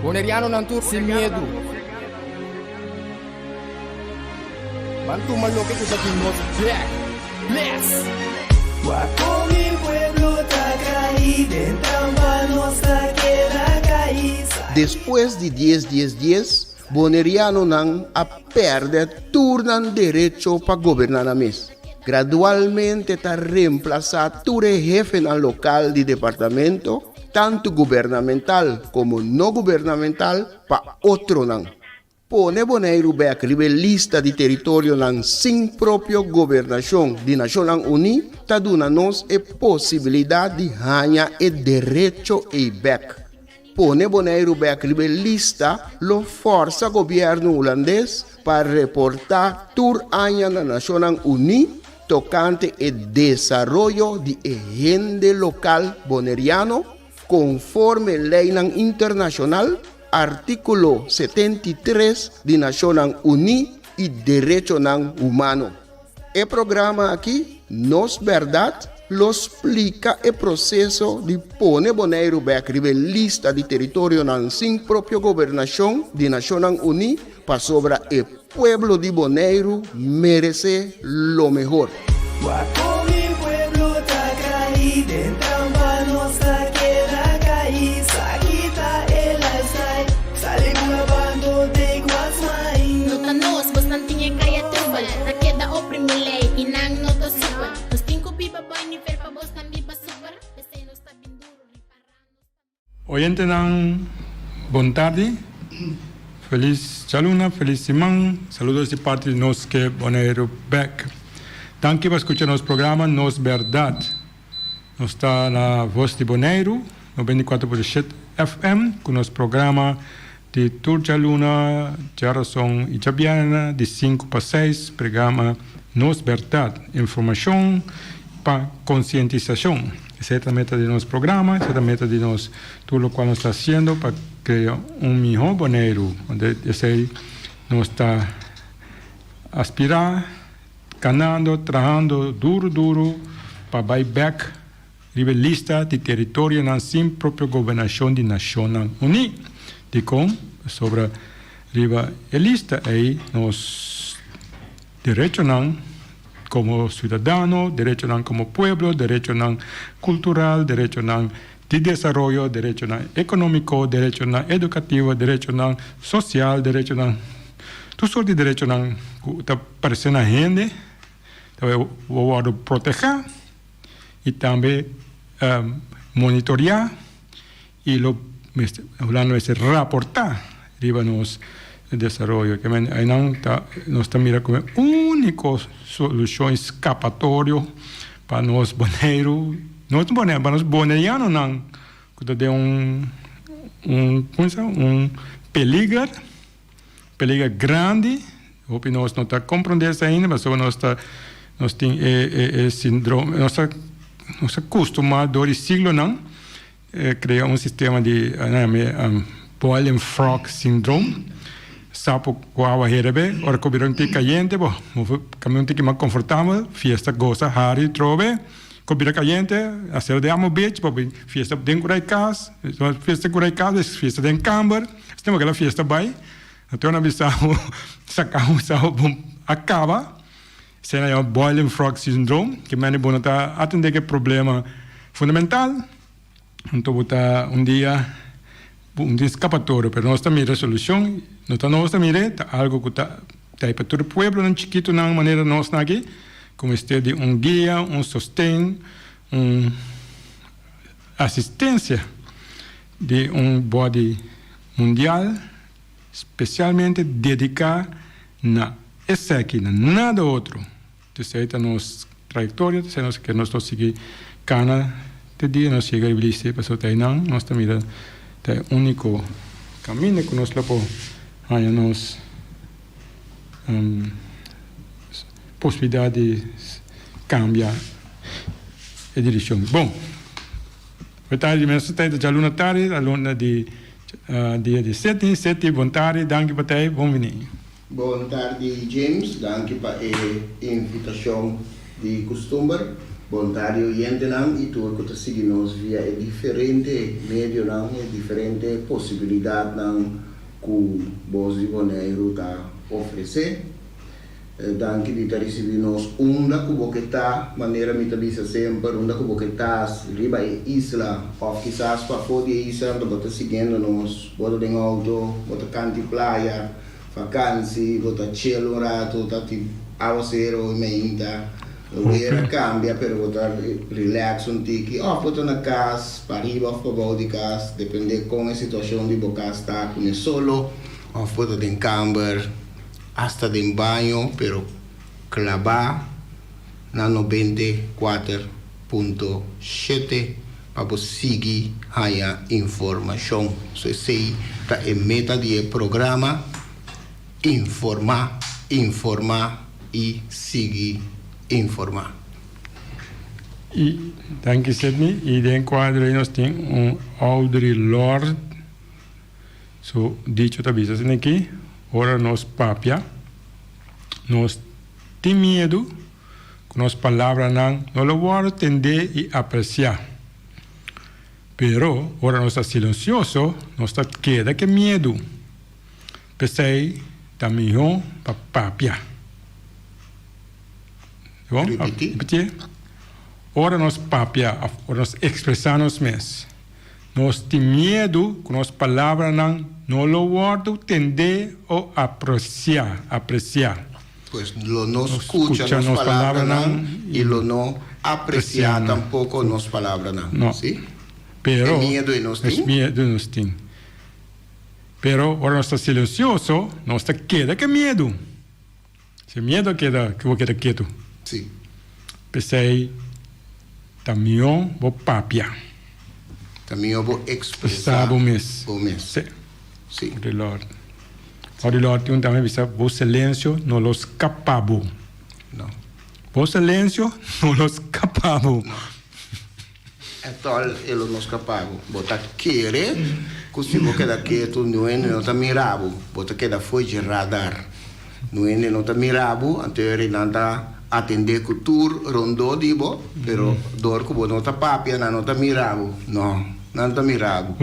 Bonerianonan tur sin miedu. Ban tuma loke ku ta di nos bek. Bless! Wak kon mi pueblo ta kai den trampa nos ta keda kai. Despues di dies dies dies, Bonerianonan a pèrdè tur nan derecho pa goberná nan mes. Gradualmente ta remplasá tur e hefenan lokal di departamento, tantu gubernamental komo no gubernamental, pa otronan. Pone Boneiru bèk riba e lista di teritorionan sin propio gobernashon di Nashonnan Uní ta duna nos e posibilidat di haña e derecho ei bèk. Pone Boneiru bèk riba e lista lo fòrsa gobièrnu hulandes pa reportá tur aña na Nashonnan Uní tokante e desaroyo di e hende lokal boneriano konforme leinan internashonal, artíkulo 73 di Nashonnan Uní i derechonan humano. E programa aki, Nos Bèrdat, lo splika e proseso di pone Boneiru bèk riba e lista di teritorionan sin propio gobernashon di Nashonnan Uní pasobra e pueblo di Boneiru meresé lo mehor. Wak kon mi pueblo ta kai den trampa nos ta keda kai sa kita e lifestyle sali bula bando take what's mine. No ta nos, bosnan tin e kaya trubel. Ta keda oprimi lei i nan no ta super. Nos tin ku biba bai nivel pa bosnan biba super. P'esei nos ta bin duru, ripará nos ta. Oyentenan bon tardi, felis djaluna, felis siman, saludos di parti di nos ke Boneiru bek. Danki pa skucha nos programa Nos Bèrdat. Nos ta na Voz di Boneiru, 94.7 FM, ku nos programa di tur djaluna, djarason i djabièrnè di sinku pa seis, programa Nos Bèrdat, informashon pa konsientisashon. Esei ta meta di nos programa, esei ta meta di nos tur lokual nos ta hasiendo pa krea un mihó Boneiru. Esei nos ta aspirá. Kanando, trahando duru duru pa bai bek riba e lista di teritorionan sin propio gobernashon di Nashonnan Uní. Dikon? Pasobra riba e lista ei nos derechonan komo siudadano, derechonan komo pueblo, derechonan kultural, derechonan di desaroyo, derechonan ekonómiko, derechonan edukativo, derechonan sosial, derechonan, tur sort di derechonan ku ta paresé na hende ta wòrdu protehá i tambe monitoriá i lo mester, Hulanda mester raportá riba nos desaroyo. Ke men einan ta nos ta mira komo e úniko solushon eskapatorio pa nos Boneiru. Nos Boneiru, pa nos bonerianonan ku ta den un un kon sa un peliger, peliger grandi, hopi nos no ta komprondé esei ainda pasobra nos ta nos tin e e e sindrome nos ta nos ta kustumá dor di siglonan krea un sistema di nan yama boiling frog syndrome, sapo ku awa herebe ora ku bira un tiki kayente bo kambia un tiki mas konfortabel fiesta gosa hari trobe. Ku bira kayente, a sera den amo beach, pa bin fiesta den kurai kas, fiesta kurai kas, es fiesta den kamber, es tempo kila fiesta bai, anto nan bisa bo, saka bo sa bo a kaba, esei nan yama boiling frog syndrome, ke mende bo no ta atende ke problema fundamental, anto bo ta un dia bo un tin skapatorio, pero nos ta mira solushon, no ta nos ta mir'e, ta algo ku ta ta pa tur e pueblonan chikitonan manera nos nan aki. Ku mester di un guia, un sosten, un asistensia di un body mundial spesialmente dediká na esaki, na nada otro. Esei ta nos trayektoria, esei nos ke nos lo sigui kana te dia nos yega riba lista ei, pasobra ta einan nos ta mira ta e úniko kaminda ku nos lo por haña nos. Posibilidad di cambia e direccion. Bon, we ta di mes tijd djaluna tardi, djaluna di dia di seti, seti bon tardi, danki pa tei, bon bini. Bon tardi James, danki pa e invitacion di custumber. Bon tardi oyentenan y tur cu ta sigui nos via e diferente medionan, e diferente posibilidadnan cu Bos di Boneiru ta ofrece. Danki di ta ricibi nos unda cu bo ke ta, manera mi ta bisa semper, unda cu bo ke ta riba e isla of kisas pafo di e isla anto bo ta siguiendo nos, bo ta den auto, bo ta canti playa, Vakansi, bo ta chill un rato, ta tin awasero i meinta, weer a cambia pero bo ta relax un tiki of bo ta na cas, pariba of pabou di cas, depende con e situacion di bo cas ta cu ne solo of bo ta den camber, hasta den baño pero claba na 94.7 pa bo sigui haña informashon. So esei ta e meta di e programa, informá, informá i sigui informá. I danki Sidney. I den kuadro ei nos tin un Audre Lorde su dicho ta bisa asina aki, ora nos papia nos tin miedu Ku nos palabranan no lo wòrdu tendé i apresiá. Pero ora nos ta silensioso, nos ta keda ku e miedu. P'esei ta mihó pa papia. Bon? Ripití. Ripití. Ora nos papia òf ora nos ekspresá nos mes, nos tin miedu ku nos palabranan no lo wòrdu tendé o apresiá, apresiá. Pues lo no scucha nos palabranan y lo no aprecia tampoco nos palabranan. No. Si? Pero, E miedo e nos es tin? miedo nos tin. Pero ora nos ta silencioso, nos ta keda ke miedo. Si miedo a keda, ke bo keda ketu. Si. P'esei ta mihó bo papia. Ta mihó bo expresa Expresa bo mes. bo mes. Si. Si. Ori Lord. Ori Lord tin un tambe bisa bo silencio no lo scapa bo. No. Bo silencio no lo scapa bo. No. At all e lo no scapa bo. Bo ta kere cu si bo keda ketu niun hende no ta mira bo. Bo ta keda fo'i dje radar. Niun hende no ta mira bo, anto e nan ta atende cu tur rondó di bo, pero dor cu bo no ta papia nan no ta mira bo. No. Nan ta mira bo.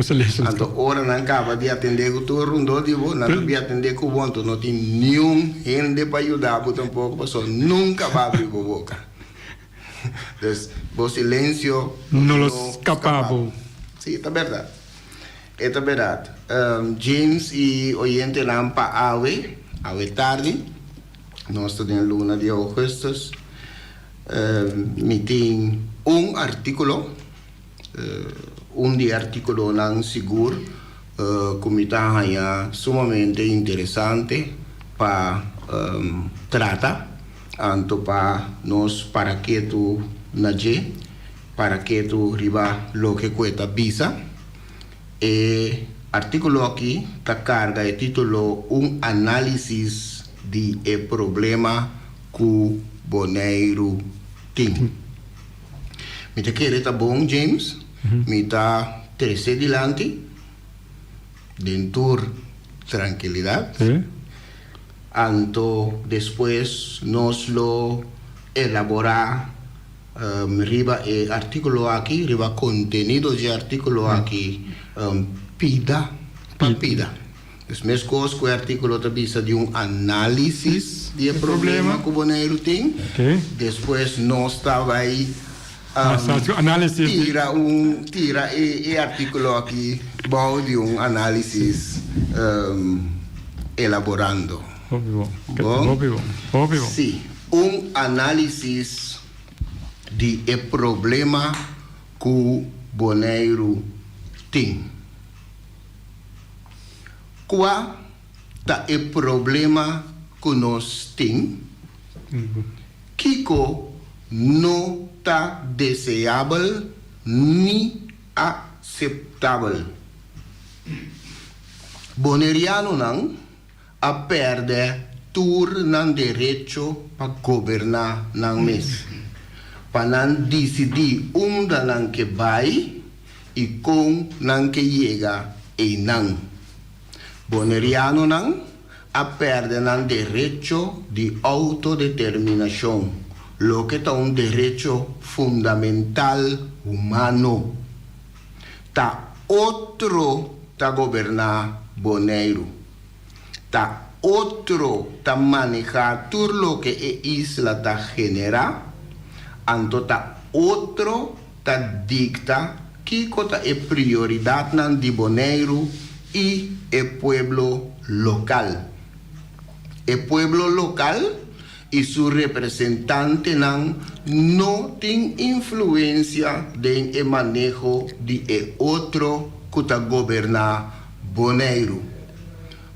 Anto ora nan kaba di atendé ku tur rondó di bo, nan ta bin atendé ku bo, anto no tin niun hende pa yuda bo tampoko, pasobra nunka bo abri bo boka. Dus, bo silensio no lo skapa bo. Sí, ta bèrdat. E ta bèrdat. James i oyentenan pa awe, awe tardi, nos ta den luna di ougùstùs, mi tin un artíkulo. Un di e artíkulonan sigur ku mi ta haña sumamente interesante pa trata, anto pa nos para ketu na dje, para ketu riba loke ku e ta bisa. E artíkulo aki ta karga e título Un análisis di e problema ku Boneiru tin. Mi ta kere ta bon, James. Mi ta trese dilanti den tur trankilidat. Anto despues nos lo elaborá riba e artíkulo aki, riba kontenido dje artíkulo aki pida pa pida. Dus meskos ku e artíkulo ta bisa di un análisis di e problema ku Boneiru tin, despues nos ta bai tira un tira e artíkulo aki bou di un análisis elaborando. Bon? Sí, un análisis di e problema ku Boneiru tin. Kua ta e problema ku nos tin? Kiko no ta deseabel ni aseptabel? Bonerianonan a pèrdè tur nan derecho pa goberná nan mes, pa nan disidí unda nan ke bai i kon nan ke yega einan. Bonerianonan a pèrdè nan derecho di outodeterminashon, Loke ta un derecho fundamental humano. Ta otro ta goberná Boneiru. Ta otro ta manehá tur loke e isla ta generá, anto ta otro ta dikta kiko ta e prioridatnan di Boneiru i e pueblo lokal. E pueblo lokal i su representantenan no tin influensia den e maneho di e otro ku ta goberná Boneiru.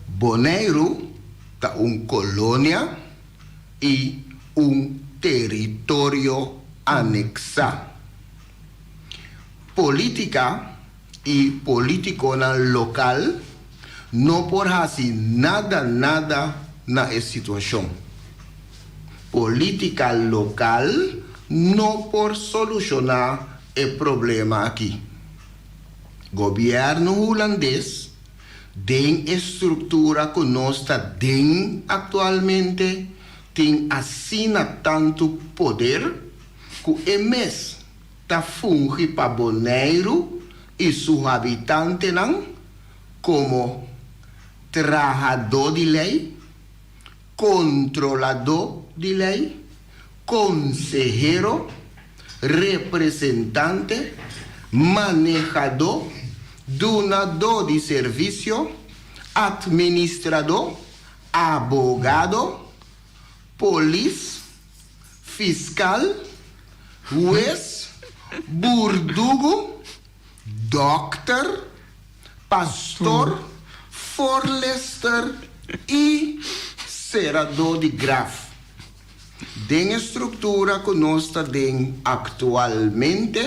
Boneiru ta un kolonia i un teritorio aneksá. Polítika i polítikonan lokal no por hasi nada nada na e situashon. Polítika lokal no por solushoná e problema aki. Gobièrnu hulandes den e struktura ku nos ta den aktualmente tin asina tantu poder ku e mes ta fungi pa Boneiru i su habitantenan komo trahadó di lei, kontroladó di lei, konsehero, representante, manehadó, dunadó di servisio, atministradó, abogado, polis, fiskal, hues, burdugu, dòkter, pastor, forlester i seradó di graf. Den e struktura ku nos ta den aktualmente,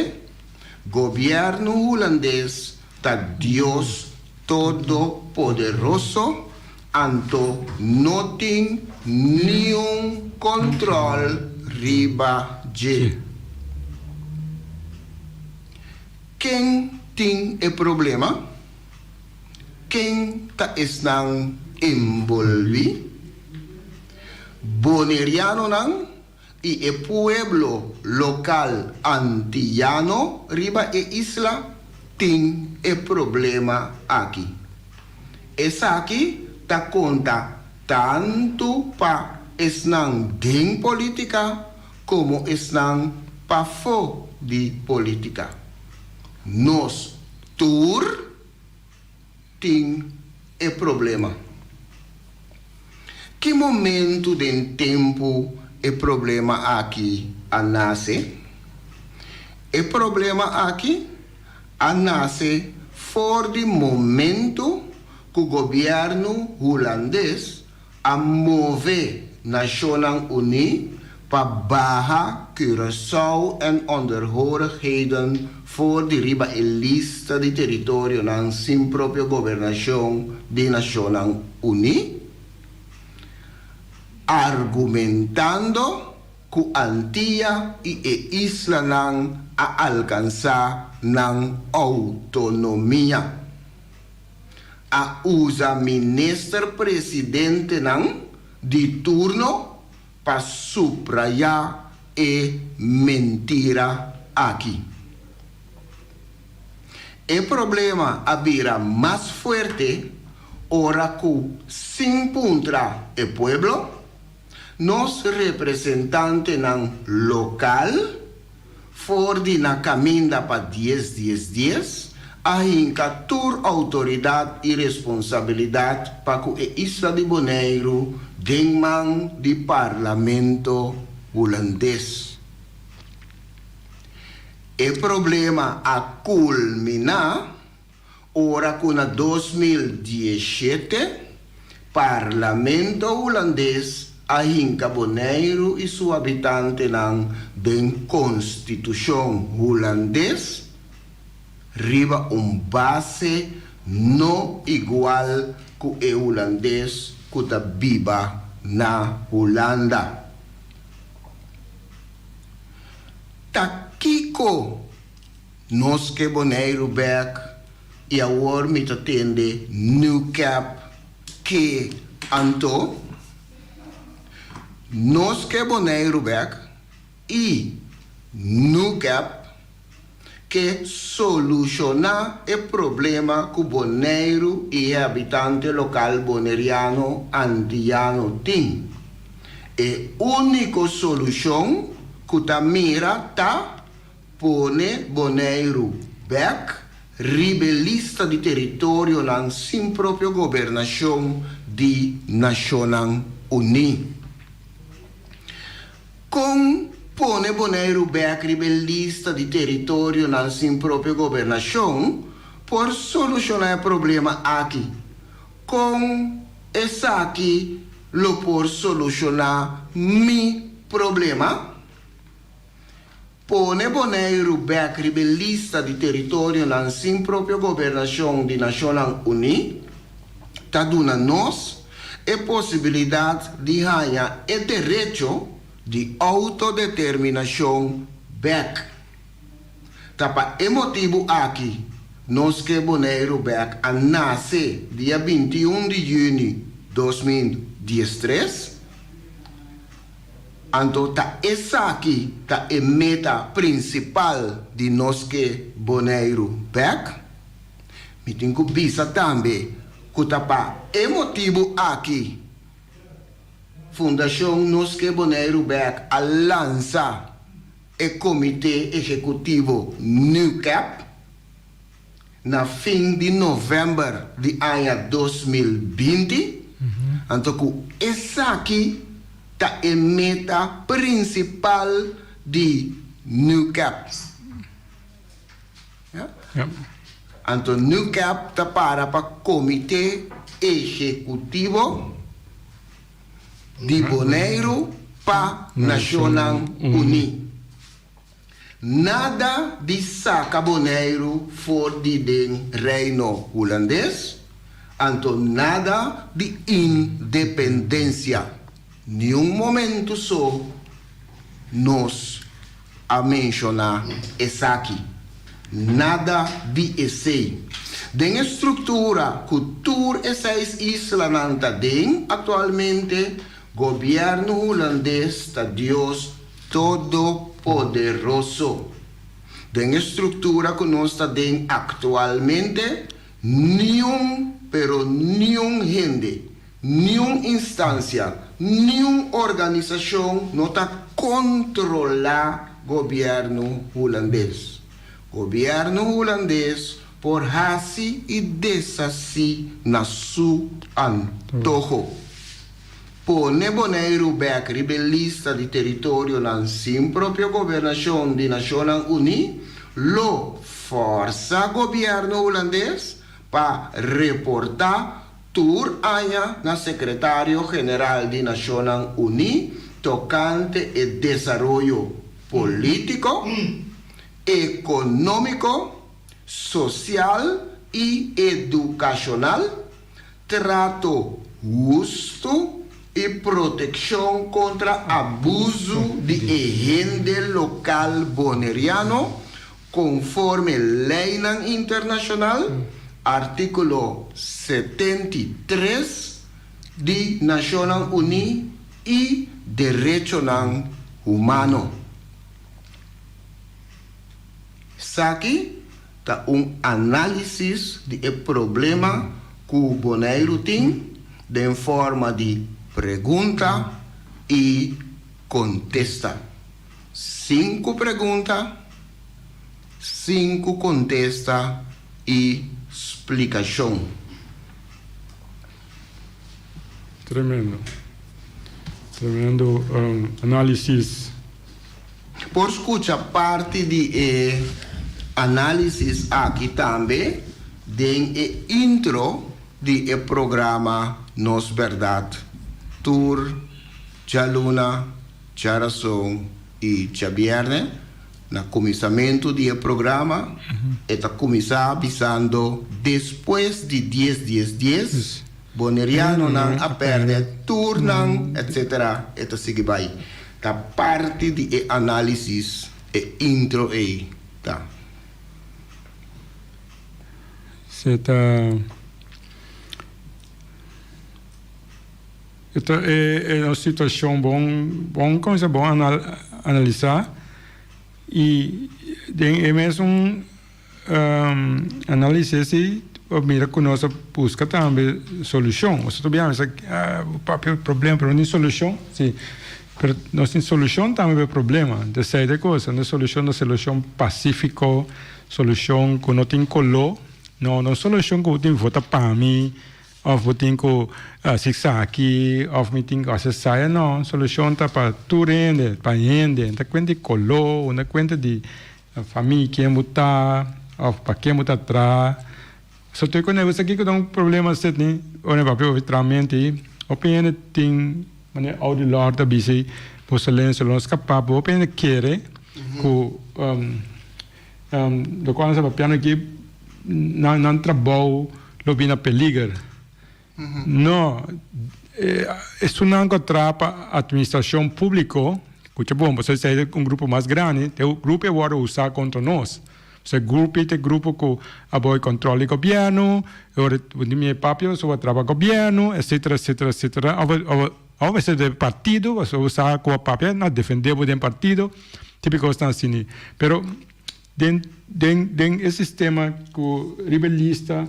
gobièrnu hulandes ta Dios Todopoderoso, anto no tin niun kontròl riba dje. Ken tin e problema? Ken ta esnan enbolbí? Bonerianonan i e pueblo lokal antiyano riba e isla tin e problema aki. Esaki ta konta tantu pa esnan den politika komo esnan pafó di politika. Nos tur tin e problema. Ki momentu den tempu e problema aki a nase? E problema aki a nase for di momentu ku gobièrnu hulandes a move Nashonnan Uní pa baha Curaçao en Onderhorigheden for di riba e lista di teritorionan sin propio gobernashon di Nashonnan Uní, argumentando ku Antia i e islanan a alkansá nan outonomia. A usa minister presidentenan di turno pa subrayá e mentira aki. E problema a bira mas fuerte ora ku sin puntra e pueblo, nos representantenan lokal for di na kaminda pa dies dies dies a hinka tur outoridat i responsabilidat pa ku e isla di Boneiru den man di Parlamento Hulandes. E problema a kulminá Ora ku na 2017 Parlamento Hulandes a hinka Boneiru i su habitantenan den Konstitushon Hulandes riba un base no igual ku e hulandes ku ta biba na Hulanda. Ta kiko Nos ke Boneiru bek i awor mi ta tende Newcap ke anto. Nos ke Boneiru bek. i NUCAP ke solushoná e problema ku Boneiru i e habitante lokal boneriano antiyano tin. E úniko solushon ku ta mira ta pone Boneiru bèk riba e lista di teritorionan sin propio gobernashon di Nashonnan Uní. Kon pone Boneiru bèk riba e lista di teritorionan sin propio gobernashon por solushoná e problema aki? Kon esaki lo por solushoná mi problema? Pone Boneiru bèk riba e lista di teritorionan sin propio gobernashon di Nashonnan Uní ta duna nos e posibilidat di haña e derecho di outodeterminashon bèk. Ta pa e motibu aki nos ke Boneiru bèk a nase dia 21 di yüni 2013. Anto ta esaki ta e meta prinsipal di nos ke Boneiru bèk? Mi tin ku bisa tambe ku ta pa e motibu aki Fundashon Nos Ke Boneiru Bèk a lansa e Komité Ehekutivo NUCAP na fin di novèmber di aña 2020, anto ku esaki ta e meta prinsipal di NUCAP. Anto NUCAP ta para pa Komité Ehekutivo di Boneiru pa Nashonnan Uní. Nada di saka Boneiru for di den Reino Hulandes, anto nada di independensia. Niun momento so nos a menshoná esaki. Nada di esei. Den e struktura ku tur e seis islanan ta den aktualmente, Gobièrnu Hulandes ta Dios Todopoderoso. Den e struktura ku nos ta den aktualmente, niun, pero niun hende, niun instansia, niun organisashon no ta kontrolá gobièrnu Hulandes. Gobièrnu Hulandes por hasi i deshasí na su antoho. Pone Boneiru bèk riba e lista di teritorionan sin propio gobernashon di Nashonnan Uní lo fòrsa gobièrnu hulandes pa reportá tur aña na Sekretario General di Nashonnan Uní tokante e desaroyo polítiko, ekonómiko, sosial i edukashonal, trato hustu i protekshon kontra abusu di e hende lokal boneriano konforme leinan internashonal, artíkulo 73 di Nashonnan Uní, i derechonan humano. Esaki ta un análisis di e problema ku Boneiru tin den forma di pregunta i kontesta. Sinku pregunta, sinku kontesta i splikashon. Tremendo. Tremendo análisis. Por skucha parti di e análisis aki tambe den e intro di e programa Nos Bèrdat tur djaluna, djarason i djabièrnè. Na kuminsamentu di e programa e ta kuminsá bisando despues di dies dies dies bonerianonan a pèrdè tur nan etsetera e ta sigui bai. Ta parti di e análisis e intro ei ta. Se ta e ta e un situashon bon bon komo se bon anal. analisá i den e mesun análisis ei bo mira ku nos a buska tambe solushon. Nos ta bia mester papia problema pero no tin solushon, si, pero nos tin solushon tambe pa e problema. Esei ta e kos, nos solushon ta solushon pasífiko, solushon ku no tin koló, no no solushon ku bo tin vota pa mi Of bo tin ku hasi esaki of mi tin ku hasi esaya. No, solushon ta pa tur hende, pa hende. No ta kuenta di koló, no ta kuenta di famia ken bo ta of pa ken bo ta traha. So tur ku nos aki ku ta un problema Sidney, ora mi papia hopi tramenti, hopi hende tin manera Audre Lorde ta bisa ei, bo silencio lo no skapa bo. Hopi hende kere ku Lokual nos a papiando aki, nan trabou lo bini na peliger. No, esunnan ku a traha pa atministrashon públiko, kucha bon, pasobra esei ta un grupo mas grandi, ta e grupo ei a wòrdu usá kontra nos. Pasobra e grupo ei ta e grupo ku a bou e kòntròl di gobièrnu, e ora di mi e papia pasobra a traha pa gobièrnu, etsetera, etsetera, etsetera. Òf mester den partido, pasobra bo sa ku a papia na defendé bo den partido. Típiko kosnan asini. Pero den den den e sistema ku riba e lista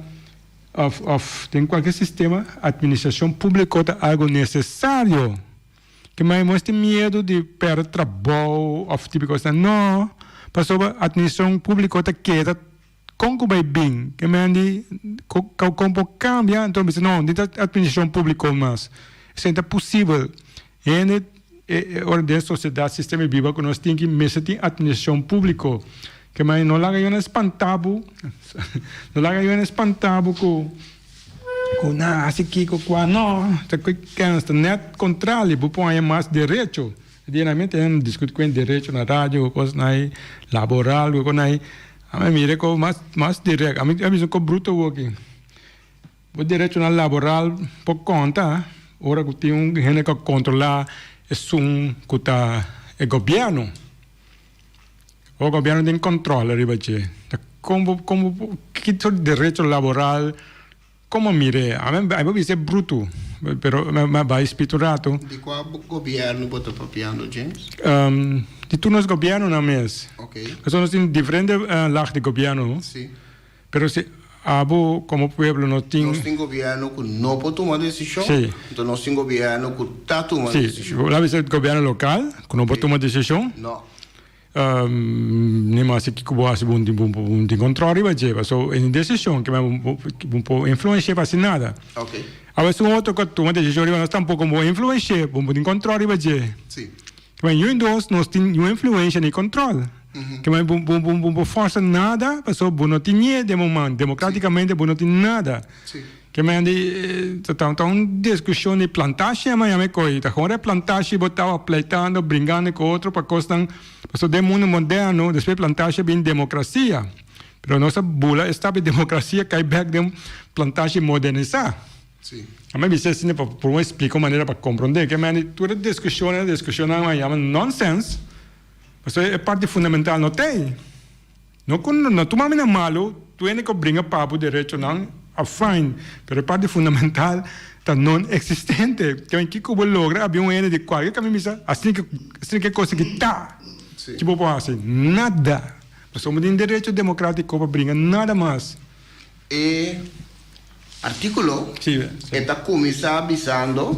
òf òf den kualke sistema atministrashon públiko ta algu nesesario. Ke mai mos tin miedu di pèrdè trabou òf típiko kosnan. No, pasobra atministrashon públiko ta keda kon ku bai bin. Ke men di kon por kambia anto bisa no, no ta atministrashon públiko mas. Esei ta posibel. Hende e ora den sosiedat sistema di biba ku nos tin ki mester tin atministrashon públiko. Ke manera no laga yonan spanta bo, no laga yonan spanta bo ku ku nan hasi kiko kua. No, ta ku kens ta nèt kontrali, bo por haña mas derecho. E dia nan mi ten diskuti ku e derecho na radio, kosnan ei laboral, kosnan ei. Ami mira ku mas mas dirèk, ami a bisa ku bruto awor aki. Bo derechonan laboral por konta ora ku tin un hende ku a kontrolá esun ku ta e gobièrnu. Ora gobièrnu tin kòntròl riba dje, ta kon bo kon bo ki sort di derecho laboral komo mir'é? Ami ami por bisa e brutu, pero mi a bai spit un ratu. Di kua gobièrnu bo ta papiando, James? Di tur nos gobièrnunan mes. Pasobra nos tin diferente lag di gobièrnu. Pero si abo como pueblo no tin. Nos tin gobierno cu no por tuma decision. Sí. Enton nos tin gobierno cu ta tuma decision. Sí, labi ser gobierno local cu no por tuma decision. No. Ni mas si kico bo haci bo no tin control riba dje. Paso e decision cu bo no por influencia pa haci nada. Ok. Awe si un otro cu a tuma decision riba nos tampoco bo influencia, bo no tin control riba dje. Sí. Kiba yu dos nos tin yu influencia ni control. Kiba bo bo bo bo forsa nada pasobra bo no tin nie den bo man. Democraticamente bo no tin nada. Kiba di ta ta un discusion di plantashi a yama e coy. Ta gewoon replantashi bo taba pleitando bringando cu otro pa cosnan pasobra den mundo moderno despues plantashi a bin democracia. Pero nos a bula e stap di democracia cay bek den plantashi modernisa. Sí. A mi bisa asina pa por un explica un manera pa comprende. Ke mende tur e discusionnan, discusionnan a yama nonsense. Pasobra e parti fundamental no ta ei. No cu no tuma mi na malo, tur hende cu bringa pa bo derechonan a fine, pero e parti fundamental ta non existente. Ke men kico bo logra habia un hende di cualkier caminda bisa asina ke asina ke cosa ki ta. Sí. Ki bo por haci? Nada. Pasobra bo tin derecho democratico pa bringa nada mas. E artíkulo e ta kuminsá bisando,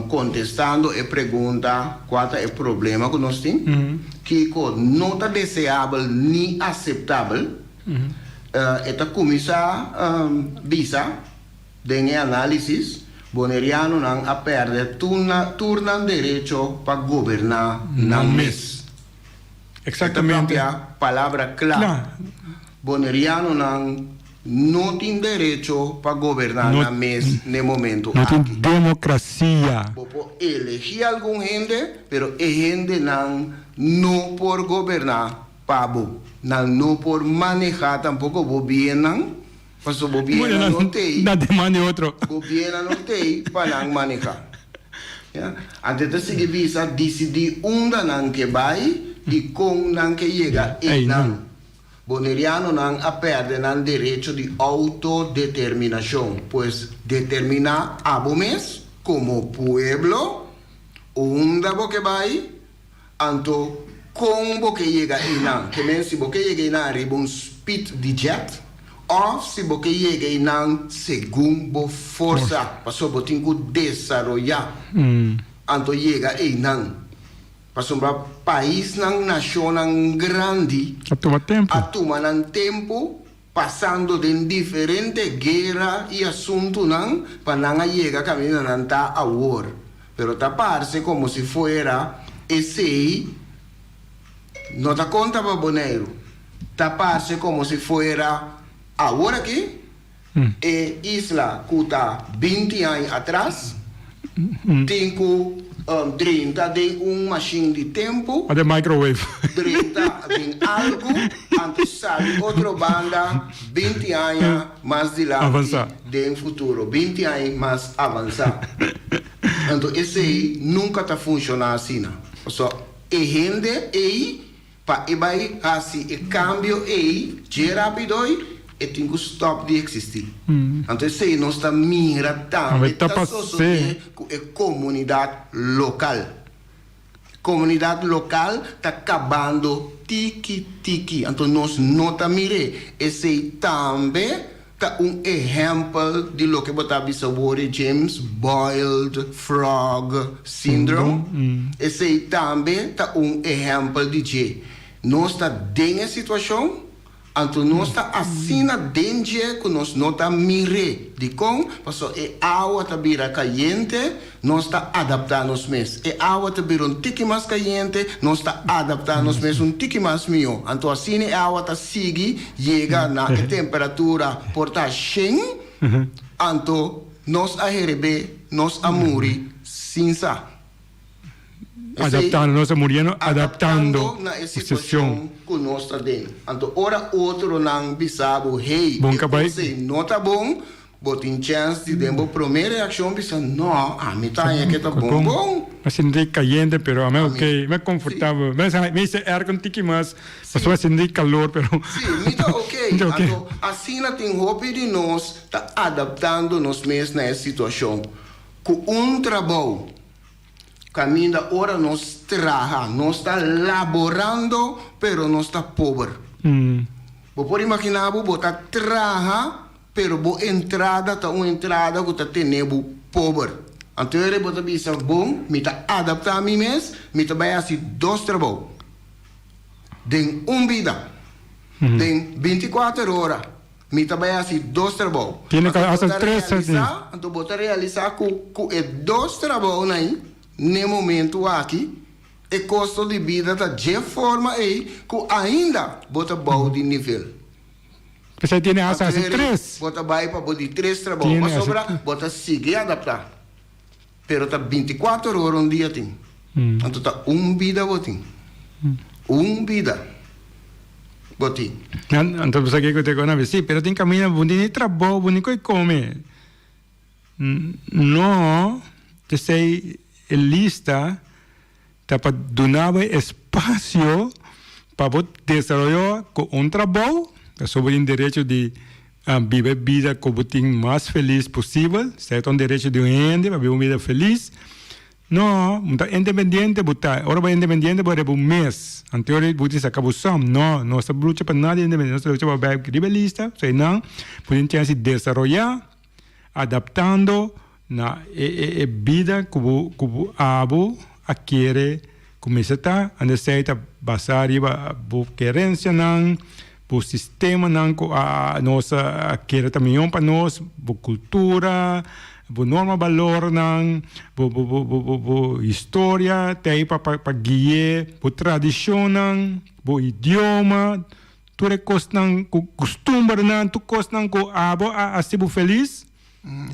kontestando e pregunta kua ta e problema ku nos tin, kiko no ta deseabel ni aseptabel. E ta kuminsá bisa den e análisis, Bonerianonan a pèrdè tur nan derecho pa goberná nan mes. E ta papia palabra kla. Bonerianonan no tin derecho pa goberná nan mes n'e momento No tin aki. demokrasia. Bo por elegí algun hende, pero e hendenan no por goberná pa bo. Nan no por manehá tampoko bo biennan, pasobra bo biennan no t'ei. Na demanda di otro. Bo biennan no t'ei pa nan manehá. Ya. Anto e ta sigui bisa, disidí unda nan ke bai i kon nan ke yega einan. Bonerianonan a pèrdè nan derecho di outodeterminashon, pues determiná abo mes komo pueblo unda bo ke bai. Anto kon bo ke yega einan? Ke men si bo ke yega einan riba un speed di jet òf si bo ke yega einan segun bo forsa, pasobra bo tin ku desaroyá anto yega einan. Pasobra paisnan, nashonnan grandi A tuma tempu. a tuma nan tempu pasando den diferente guera i asuntunan pa nan a yega kaminda nan ta awor. Pero ta parse komo si fuera esei no ta konta pa Boneiru. Ta parse komo si fuera awor aki e isla ku ta 20 aña atras tin ku drenta den un mashin di tempu. A den microwave. Drenta den algu anto sali otro banda 20 aña mas dilanti den futuro, 20 aña mas avansá. Anto esei nunka ta funshoná asina. Pasobra e hende ei Pa e bai hasi e kambio ei dje rapido e tin ku stòp di eksistí. Anto esei nos ta mira tambe ta sosodé ku e komunidat lokal. Komunidat lokal ta kabando tiki tiki, anto nos no ta mir'é. Esei tambe Ta un ehèmpel di loke bo ta bisa wor e James Boiled Frog Syndrome. Esei tambe ta un ehèmpel di dje. Nos ta den e situashon, anto nos ta asina den dje ku nos no ta mir'é. Dikon? Pasobra e awa ta bira kayente, Nos ta adaptá nos mes. E awa ta bira un tiki mas kayente, nos ta adaptá nos mes un tiki mas mihó. Anto asina e awa ta sigui yega na e temperatura por ta shen, anto nos a herebé, nos a muri sin sa. Esei, Adaptando, nos ta muriendo adaptando adaptando na e situashon ku nos ta den. Anto ora otronan bisa bo, hey, Bon e kabai. kos ei no ta bon, Bo tin chèns di den bo promé reakshon bisa, No, ami ta haña ke ta bon bon. Mi sinti kayente pero ami ok, mi konfortabel. Mi hisa airco un tiki mas pasobra mi sinti kalor pero. Sí, mi ta ok. Anto asina tin hopi di nos ta adaptando nos mes na e situashon. Ku un trabou kaminda ora nos traha nos ta laborando pero nos ta pober. Bo por imaginá bo bo ta traha Pero bo entrada ta un entrada ku ta tene bo pober. Anto ora bo ta bisa, Bon, mi ta adaptá mi mes, mi ta bai hasi dos trabou den un bida. Den 24 ora mi ta bai hasi dos trabou. Tiene Anto ku bo hasta ta tres así. realisá, anto bo ta realisá ku ku e dos trabounan ei, n'e momentu aki, e kosto di bida ta dje forma ei ku ainda bo ta bou di nivel. P'esei tiene hasta hasi tres. Bo ta bai pa bo di tres trabou. Pasobra bo ta sigui adaptá. Pero ta 24 ora un dia tin. Anto ta un bida bo tin. Un bida bo tin. Anto bo sa kiko te kona bi. Si, pero tin kaminda bo tin ni trabou, bo ni koe kome. No, p'esei e lista ta pa duna bo e espasio pa bo desaroyo ku un trabou, pasobra bo tin derecho di biba e bida ku bo tin mas felis posibel, esei ta un derecho di un hende pa biba un bida felis. No, bo ta independiente bo ta, ora bo independiente bo riba bo mes, anterior bo tin saka bo som, no, nos ta lucha pa nada independiente, nos ta lucha pa bai riba e lista, so einan bo tin chèns di desaroyá. Adaptando na e e bida ku bo ku bo abo a kere ku mester ta, anda esei ta basá riba bo kerensianan, bo sistemanan ku a nos a kere ta mihó pa nos, bo kultura, bo norma balornan, bo bo bo bo bo historia ta ei pa pa gui'é, bo tradishonnan, bo idioma. Tur e kosnan ku kustumbernan, tur kosnan ku abo a hasi bo felis,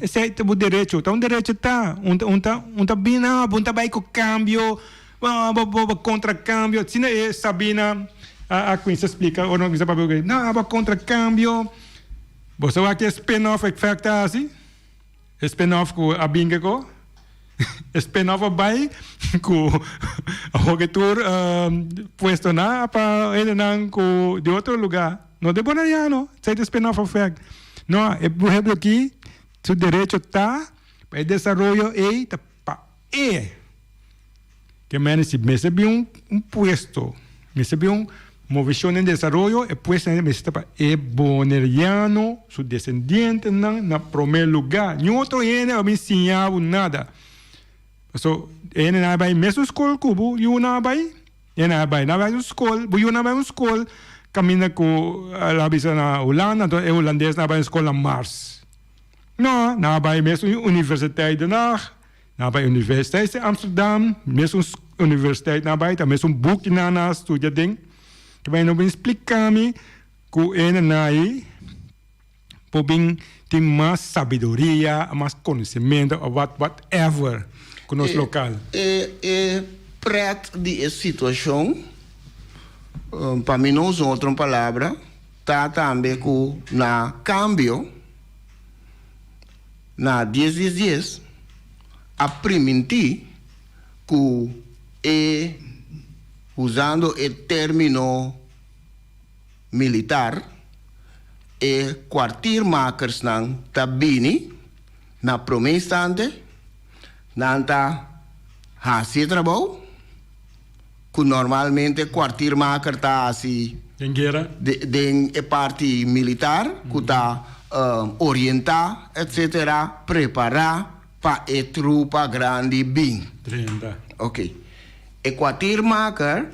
esei ta bo derecho. Ta un derecho ta. Un ta un ta un ta bini abo, un ta bai ku kambio, bo bo bo kontra kambio. Asina e Sabina a a kuminsá splika ora nos kuminsá papia ku e, no abo a kontra kambio. Bo sa wak e spin-off effect ta hasi? E spin-off ku a bin kiko? E spin-off a bai ku awor ke tur puestonan pa hendenan ku di otro luga. No den Boneriano. Esei ta e spin-off effect. No, e pueblo aki su derecho ta pa e desaroyo ei ta pa e. Ke mene si mester bin un un puesto, mester bin un moveshon den desaroyo, e puestonan mester ta pa e boneriano, su desendientenan na prome lugá. Niun otro hende a bin siña bo nada. Paso e hendenan a bai mesun skol ku bo yunan a bai, e nan a bai, nan a bai un skol, bo yunan a bai un skol kaminda ku a bisa na Hulanda, anto e hulandesnan a bai un skol na Mars. No, nan a bai mesun universiteit Den Haag, nan a bai universiteit di Amsterdam, mesun universiteit nan a bai, ta mesun buki nan a studia den. Ke bai no bin splika mi ku e hendenan ei por bin tin mas sabiduria, mas konosementu of wat whatever ku nos lokal. E e pret di e situashon, pa mi no usa un otro palabra, Ta tambe ku na kambio na dies dies dies a primintí ku e usando e término militar e kwartiermakersnan ta bini na promé instante nan ta hasi e trabou. Ku normalmente kwartiermaker ta hasi. Den guera. Den e parti militar ku ta orientá etcetera, prepará pa e trupa grandi bin. 30. Ok. E kwartiermaker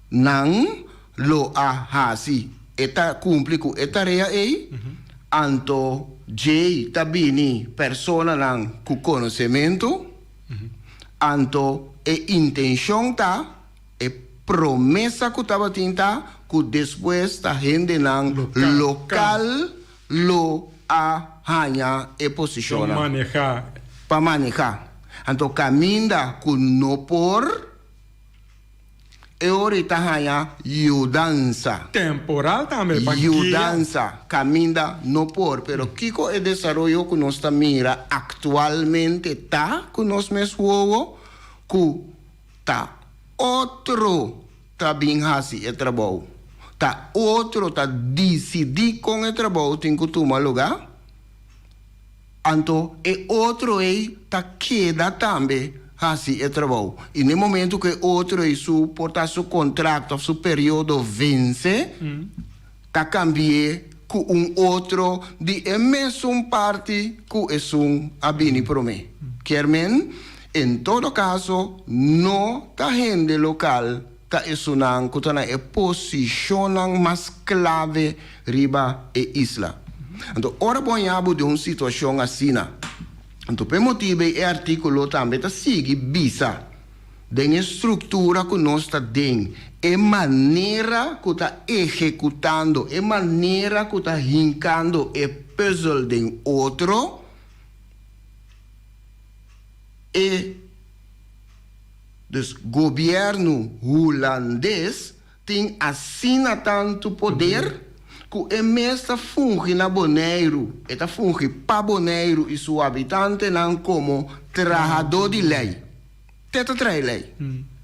nan lo a hasi e ta kumpli ku e tarea ei, anto djei ta bini personanan ku konosementu. Anto e intencion ta, e promesa cu tabatin ta cu despues ta hendenan local lo a haña e posicionnan. Pa maneha. Pa maneha. Anto caminda cu no por. E ora i ta haña yudansa. Temporal tambe pa guia. Yudansa kaminda no por, pero kiko e desaroyo ku nos ta mira aktualmente ta ku nos mes wowo ku ta otro ta bin hasi e trabou, ta otro ta disidí kon e trabou tin ku tuma lugá? Anto e otro ei ta keda tambe hasi e trabou. I na e momento ku e otro ei su por ta su kontrakt òf su periodo vense, ta kambi'é ku un otro di e mesun parti ku esun a bini promé. Kier men, en todo kaso no ta hende lokal ta esunnan ku ta na e posishonnan mas klave riba e isla. Anto ora bo haña bo den un situashon asina, anto p'e motibu ei e artíkulo tambe ta sigui bisa, Den e struktura ku nos ta den, e manera ku ta ehekutando, e manera ku ta hinkando e pùzel den otro, e. Dus gobièrnu hulandes tin asina tantu poder ku e mes ta fungi na Boneiru, e ta fungi pa Boneiru i su habitantenan komo trahadó di lei. Te ta traha e lei.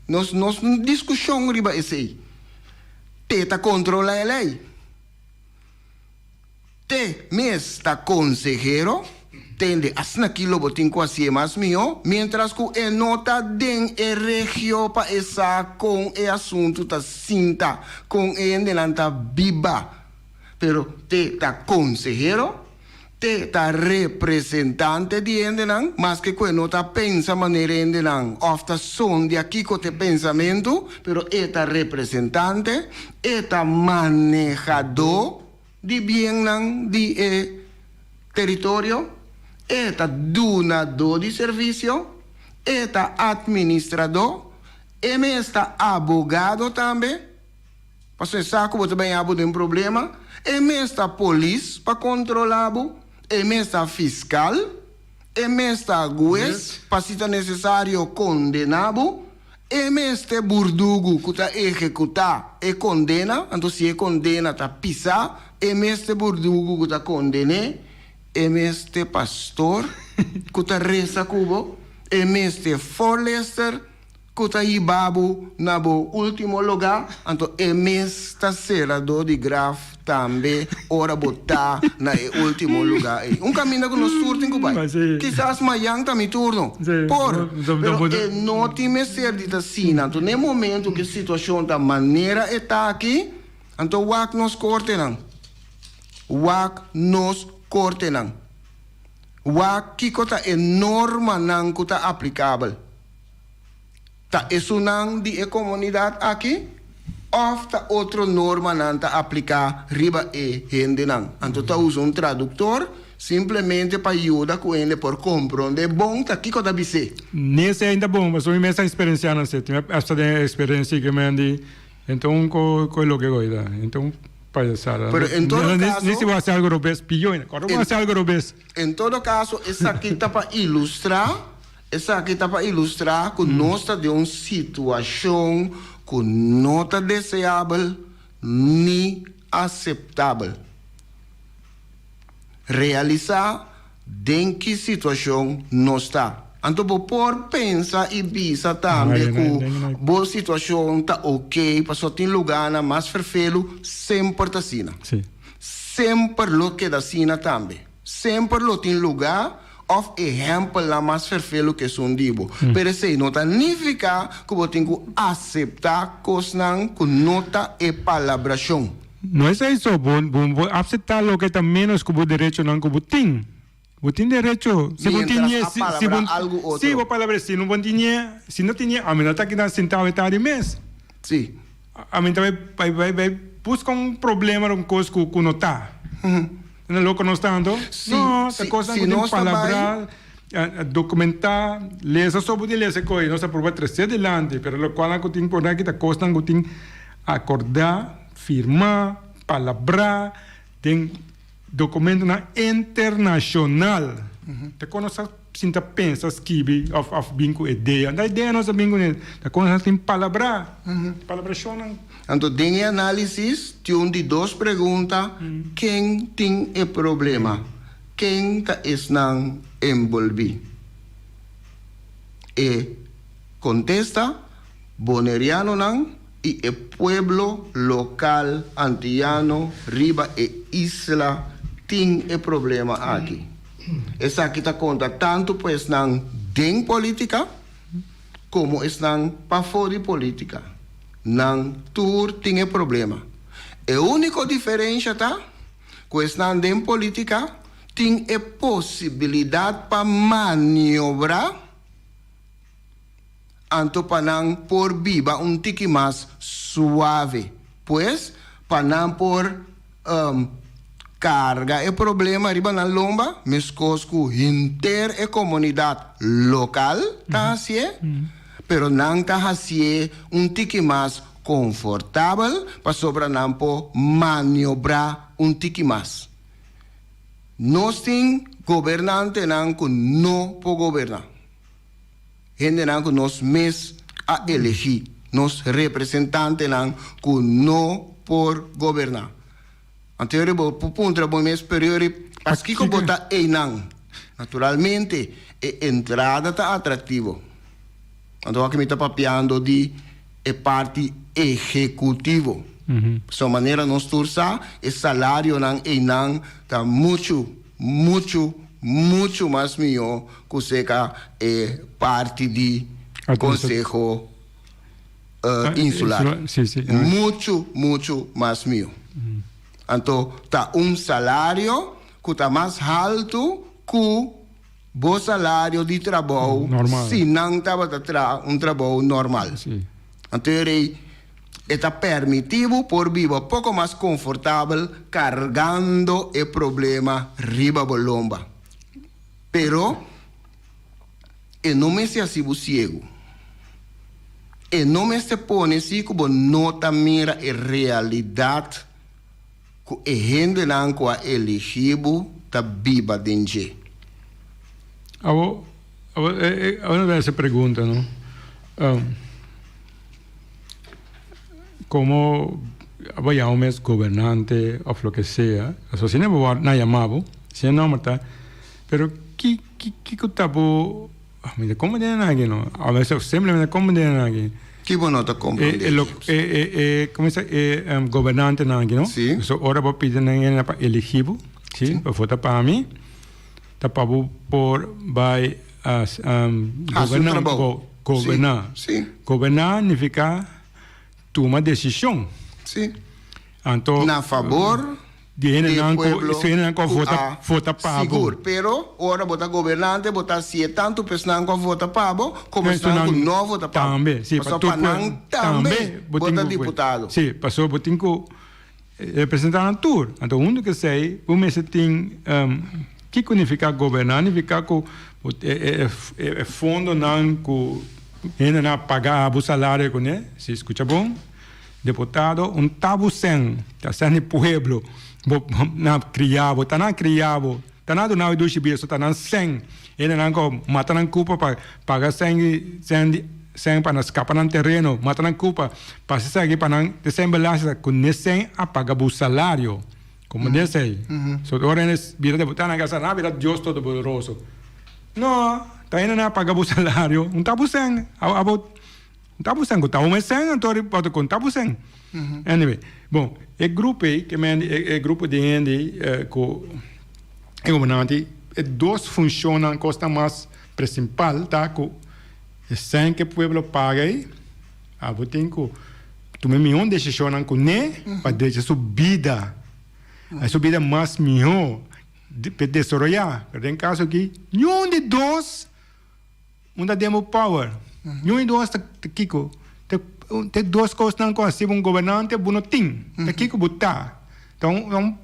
Nos nos diskushon riba esei. Te ta kontrolá e lei. Te mes ta konsehero, tende asina ki lo bo tin ku hasié mas mihó, miéntras ku e no ta den e regio pa e sa kon e asuntu ta sinta, kon e hendenan ta biba. Pero te ta konsehero, te ta representante di hendenan, maske ku e no ta pensa manera e hendenan òf ta sondia kiko ta e pensamentu, pero e ta representante, e ta manehadó. Di biennan di e teritorio, e ta dunadó di servisio, e ta atministradó, e mes ta abogado tambe, pasobra e sa ku bo ta baña bo den problema, e mes ta polis pa kontrolá bo, e mes ta fiskal, e mes ta hues pa si ta nesesario kondená bo. E mester burdugu ku ta ehekutá e kondena, anto si e kondena ta pisá, e mester burdugu ku ta konden'é, e mester pastor ku ta resa ku bo, e mester forlester. Ku ta hiba bo na bo último lugá, anto e mes ta seradó di graf tambe ora bo ta na e último lugá ei. Un kaminda ku nos tur tin ku bai. Kisas mayan ta mi turno. Por, pero e no tin mester di ta asina. Anto na e momentu ku e situashon ta manera e ta aki, anto wak nos kortenan. Wak nos kortenan. Wak kiko ta e normanan ku ta aplikabel. Ta esunnan di e komunidat aki òf ta otro normanan ta apliká riba e hendenan? Anto ta usa un traduktor simplemente pa yuda ku hende por komprondé bon ta kiko ta bis'é. Ni esei ainda bon, pasobra mi mes a eksperensiá nan esei. Tin hasta den eksperensia ke mi a di, enton ko e loke go'i ta? Enton payasada. Pero en todo kaso. Ni si bo hasi algu robes, pió ainda. Kòrda bo hasi algu robes. En todo kaso esaki ta pa ilustrá. Esaki ta pa ilustrá ku nos ta den un situashon ku no ta deseabel ni aseptabel. Realisá den ki situashon nos ta. Anto bo por pensa i bisa tambe ku bo situashon ta oke pasobra tin lugánan mas ferfelu, semper ta asina. Semper lo keda asina tambe. Semper lo tin lugá òf ehèmpelnan mas ferfelu ku esun di bo. Pero esei no ta nifiká ku bo tin ku aseptá kosnan ku no ta e palabrashon. No esei so, bo bo aseptá loke ta ménos ku bo derechonan ku bo tin. Bo tin derecho. Si bo tin Miéntras a palabrá algu otro. Si bo palabrá, si no bo tin ñe, si no tin ñe, ami no ta keda sintá awe tardi mes. Si. Ami ta bai bai bai buska un problema un kos ku ku no ta. Na loko nos ta anto? Si, No, ta si, kosnan si ku tin nos ta bai. palabrá, dokumentá, lesa so bo tin lesa e kos, nos a proba tresé dilanti, pero lokualnan ku tin por aki ta kosnan ku tin akordá, firmá, palabrá den dokumentonan internashonal. Ta kon nos a sinta pensa skibi òf òf bin ku idea. Ta idea nos a bin kuné, ta kon nos a tin palabrá, palabrashonnan. Anto den e análisis tin un di dos pregunta, ken tin e problema? Ken ta esnan enbolbí? E kontesta, Bonerianonan i e pueblo lokal antiano riba e isla tin e problema aki. Esaki ta konta tantu pa esnan den polítika komo esnan pafó di polítika. Nan tur tin e problema. E úniko diferensha ta ku esnan den polítika tin e posibilidat pa maniobrá anto pa nan por biba un tiki mas suave. Pues, pa nan por karga e problema riba nan lomba, meskos ku henter e komunidat lokal ta hasié, pero nan ta hasié un tiki mas konfortabel pasobra nan por maniobrá un tiki mas. Nos tin gobernantenan ku no por goberná. Hendenan ku nos mes a elegí, nos representantenan ku no por goberná. Anto yori bo por puntra bo mes, pero yori paskiko bo ta einan? Naturalmente e entrada ta atraktivo. Anto aki mi ta papiando di e parti ehekutivo. Pasobra manera nos tur sa, e salarionan einan ta muchu, muchu, muchu mas mihó ku seka e parti di Konseho Insular. Muchu, muchu mas mihó. Anto ta un salario ku ta mas haltu ku bo salario di trabou si nan tabata traha un trabou normal. Anto e rei e ta permití bo por biba poko mas konfortabel kargando e problema riba bo lomba. Pero e no mester hasi bo siegu. E no mester pone si ku bo no ta mira e realidat ku e hendenan ku a eligí bo ta biba den dje. Abo, abo, abo nos ta hasi pregunta, no? Komo abo yama mes gobernante òf loke sea, pasobra asina bo wòrdu, nan yama bo, asina e nòmber ta, pero ki, ki, kiko ta bo. Mi ta komprendé nan aki no. A veces simplemente komprendé nan aki. Ki bo no ta komprendé, James? E, e, e, komo se e gobernantenan aki no? Si. So ora bo pidi nan hende pa eligi bo, si, pa vota pa mi, ta pa bo por bai Hasi un trabou. Goberná. Si. Goberná nifiká tuma desishon. Si. Anto. Na fabor di e pueblo ku a vota pa bo. Sigur, pero ora bo ta gobernante bo ta hasié tantu pa esnan ku a vota pa bo komo esnan ku no a vota pa bo. Tambe, si, Pasobra pa nan tambe bo ta diputado. Si, pasobra bo tin ku representá nan tur. Anto huntu ku esei bo mester tin kiko nifiká goberná? Nifiká ku e fondonan ku hendenan a paga bo salario kuné, si skucha bon. Deputado, un tabu sen, ta sen di pueblo, bo na cria bo, ta nan cria bo, ta nan duna bo dushi bia, so ta nan sen, hende nan ko mata nan cupa pa paga sen di sen di sen pa nan scapa nan tereno, mata nan cupa pa haci esaki pa nan te sen belasting cu ne sen a paga bo salario, como den esey, so ora hende bira deputado nan gasta nan a bira Dios todopoderoso, no, ta hende nan a paga bo salario, un tabu sen, abo. Ta bo sen ku ta un sen anto ri por kon ta bo sen. Anyway, bon, e grupo ei ke men e grupo di hende ku e gobernante e dos funshonnan kos ta mas principal ta ku e sen ke pueblo paga ei abo tin ku tuma e mihó desishonnan kuné pa drecha su bida, a su bida mas mihó pa desaroyá. Pero den kaso aki niun di dos. Un ta den bo power. Ñun i dos ta kiko? Ta e dos kosnan ku hasi bo un gobernante bo no tin. Ta kiko bo ta? Ta un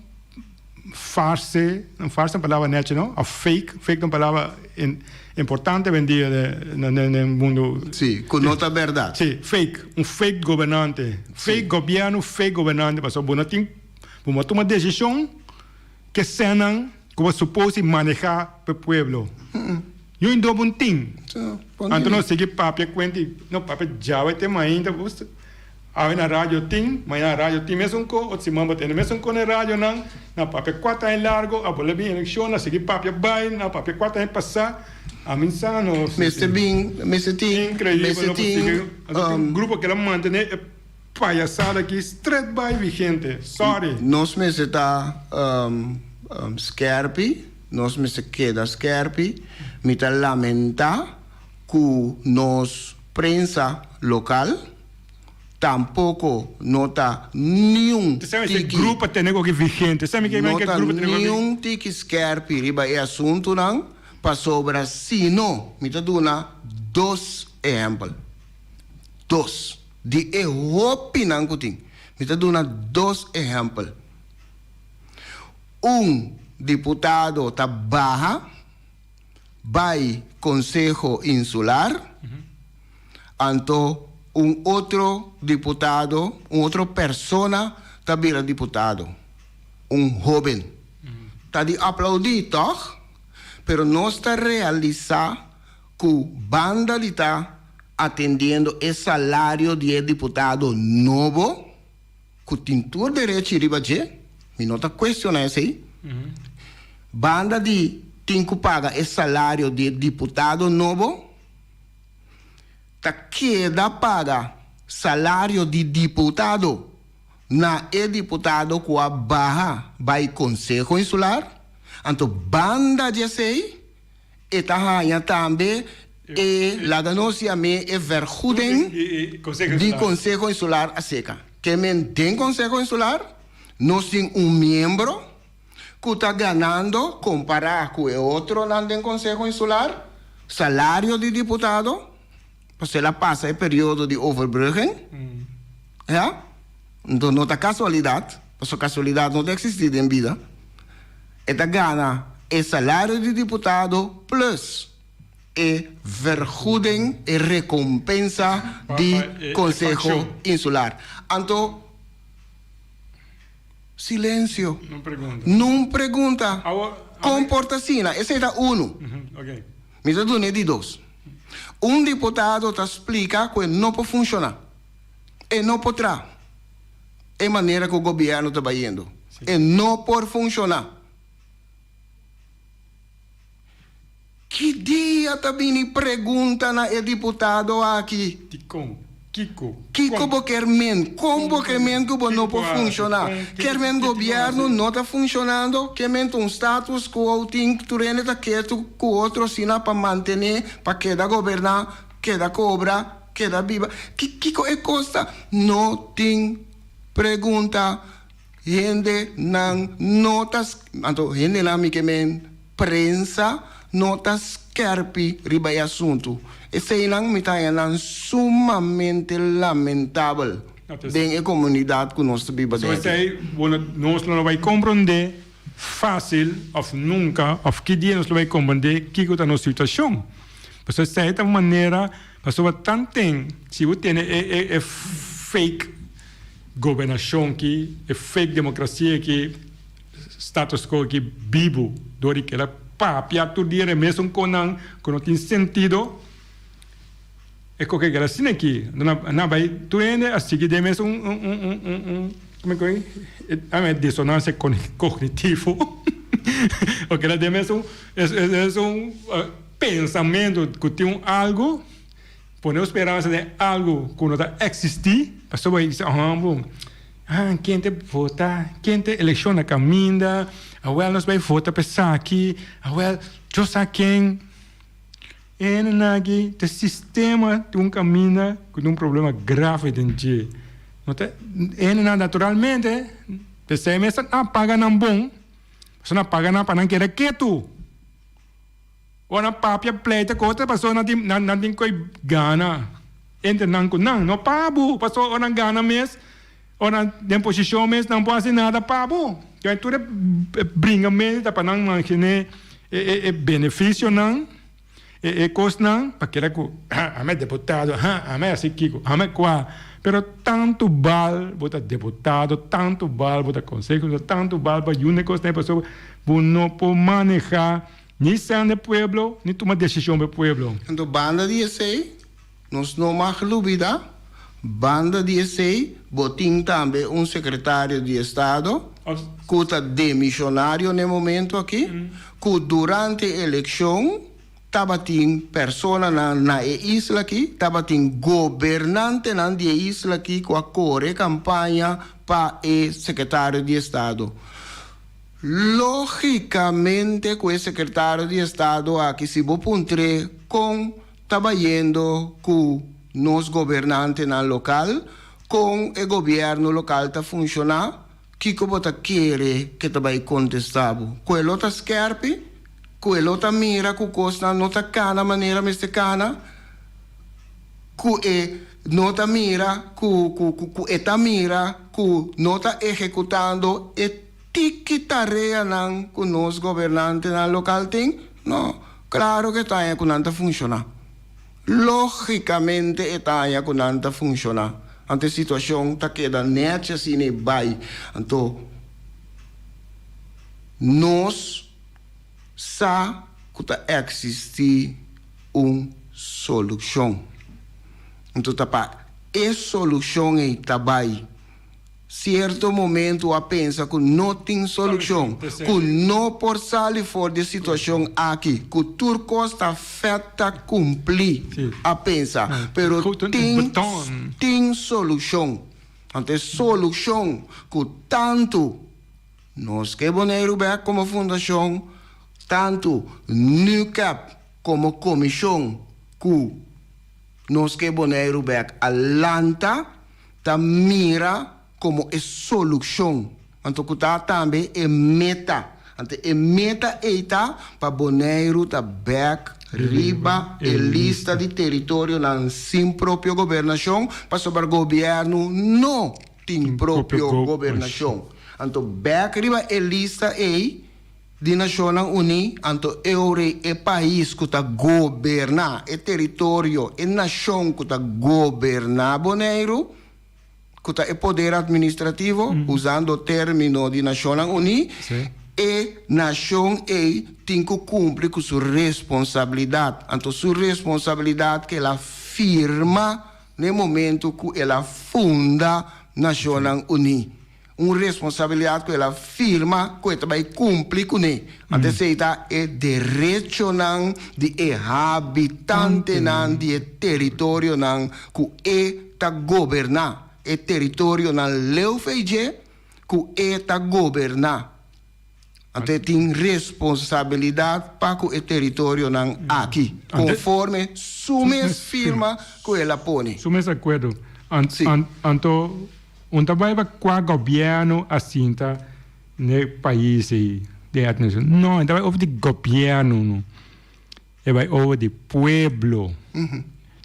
farse, un farse ta un palabra nechi no, of fake, fake ta un palabra importante awendia den e mundu. Si, ku no ta bèrdat. Si, fake, un fake gobernante, fake gobièrnu, fake gobernante, pasobra bo no tin, bo no tuma desishon ke esènan ku bo supos di maneha pa e pueblo. Yo indo bon tin. Anto nos sigui papia kuenti, no papia djawe te mainta bus awe na radio tin, mañana radio tin mesun ko, otro siman bo tene mesun ko na e radionan, nan papia kuater aña largo, a bolbe bin elekshon, nan sigui papia bai, nan papia kuater aña pasa, ami sa no. Mester bin, mester tin, Increíble mester no por tin, sigui, anto tin un grupo kila mantene e payasada aki stret bai vigente, sorry. Nos mester ta skerpi. Nos mester keda skerpi. Mi ta lamentá ku nos prensa lokal tampoko no ta niun tiki no ta niun tiki skerpi riba e asuntunan pasobra si no mi ta duna dos ehèmpel, dos di e hopinan ku tin mi ta duna dos ehèmpel. Un diputado ta baha bai Konseho Insular, anto un otro diputado, un otro persona ta bira diputado, un hoben. Ta di aplaudí, tòg? Pero nos ta realisá ku banda di ta atendiendo e salario di e diputado nobo, ku tin tur derechi riba dje, mi no ta kuestioná esei, banda di tin ku paga e salario di e diputado nobo, ta keda paga salario di diputado na e diputado ku a baha bai Konseho Insular, anto banda di esei e ta haña tambe e laga nos yam'é e vergoeding di Konseho Insular aserka. Ke men den Konseho Insular nos tin un miembro ku ta ganando kompará ku e otronan den Konseho Insular salario di diputado, pasobra el a pasa e periodo di overbrugging, ya, enton no ta kasualidat, pasobra kasualidat no ta eksistí den bida. E ta gana e salario di diputado plus e vergoeding, e recompensa di Conseho Insular. Anto, silencio. Nun pregunta. Con por ta asina? Esey ta uno. Mi ta duna e di dos. Un diputado ta splica cu e no por funciona. E no por traha. E manera cu gobierno ta bayendo e no por funciona. Ki dia? dia ta bini pregunta na e diputado aki. Dikon? Kiko? Kiko bo kier men? Kon bo kier men ku bo no por funshoná? Kier men gobièrnu no ta funshonando? Kier men ta un status quo tin tur hende ta ketu ku otro asina pa mantené, pa keda goberná, keda kobra, keda biba? Kiko e kos ta? No tin pregunta. Hendenan no ta, anto hendenan mi ke men prensa no ta skerpi riba e asuntu. Eseinan mi ta haña nan sumamente lamentabel den e komunidat ku nos ta biba So den. esei bo no, nos lo no bai komprondé fásil òf nunka òf ki dia nos lo bai komprondé kiko ta nos situashon. Pasobra esei ta un manera, pasobra tanten si bo tene e e e fake Gobernashon ki, e fake demokrasia ki, status quo ki bibu dor di keda papia tur dia den mesun konan ku no tin sentido, e koke keda asina aki. Nan a bai tur hende a sigui den mesun un un un un un como ku e disonansia kognitivo o keda den mesun esun pensamentu ku tin un algu. Pone bo speransa den algu ku no ta eksistí, pasobra bo bisa, Ohan bo, ah, ken ta vota? Ken ta elekshon na kaminda? Awel nos bai vota pa esaki. Awel, Dios sa ken. E hendenan aki ta sistema tin un kaminda ku tin un problema grave den dje. No ta, e hendenan naturalmente, p'esei mes nan a paga nan bon, pasobra nan a paga nan pa nan keda ketu. Ora nan papia pleita ku otro pasobra nan tin nan tin koi gana entre nan ku nan no pa bo pasobra ora nan gana mes ora nan den posishon mes nan por hasi nada pa bo kende tur e bringa mes ta pa nan mangene e e e benefisionan e e kosnan pa keda ku ha ami a deputado ha ami a hasi kiko ami a kua pero tantu bal bo ta deputado tantu bal bo ta konseho tantu bal pa yuna e kosnan pasobra bo no por maneha. Ni sèn e pueblo, ni tuma desishon pa e pueblo. Anto banda di esei, nos no mag lubida, banda di esei bo tin tambe un sekretario di estado ku ta demishonario n'e momento aki, ku durante elekshon tabatin personanan na e isla aki, tabatin gobernantenan di e isla aki ku a kore kampaña pa e sekretario di estado. Lógicamente cu e secretario di estado aki si bo puntr'é con ta bayendo cu nos gobernantenan local, con e gobierno local ta funciona, kico bo ta kere ke ta bay contesta bo? Cu e lo ta skerpi? Cu e lo ta mira cu cosnan no ta cana manera mester cana? Cu e no ta mira cu cu cu e ta mira cu no ta ehecutando e Tiki tareanan ku nos gobernantenan lokal tin? No, klaro ku e ta haña ku nan ta funshoná. Lógikamente e ta haña ku nan ta funshoná. Anto e situashon ta keda nèchi asina e bai. Anto nos sa ku ta eksistí un solushon. Anto ta pa e solushon ei ta bai. Cierto momento a pensa cu no tin solucion, cu no por sali for di e situacion aki, cu tur cos ta fait accompli, a pensa, pero tin tin solucion. Anto e solucion cu tanto nos ke Boneiru bek como fundacion, tanto NUCAP como comision cu nos ke Boneiru bek a lanta, ta mira komo e solushon, anto ku ta tambe e meta. Anto e meta ei ta pa Boneiru ta bèk riba e lista di teritorionan sin propio gobernashon, pasobra gobièrnu no tin propio gobernashon. Anto bèk riba e lista ei di Nashonnan Uní, anto e ora ei e pais ku ta goberná e teritorio, e nashon ku ta goberná Boneiru, ku ta e poder atministrativo, usando término di Nashonnan Uní, e nashon ei tin ku kumpli ku su responsabilidat. Anto su responsabilidat ku el a firma n'e momento ku el a funda Nashonnan Uní. Un responsabilidat ku el a firma ku e ta bai kumpli kuné. Anto esei ta e derechonan di e habitantenan di e teritorionan ku e ta goberná, e teritorionan leu fei dje ku e ta goberná. Anto e tin responsabilidat pa ku e teritorionan aki, konforme su mes firma ku el a pone. Su mes akuerdo. Anto Un ta bai pa kua gobièrnu a sinta n'e pais ei den administrashon. No, e ta bai over di gobièrnu no. E bai over di pueblo.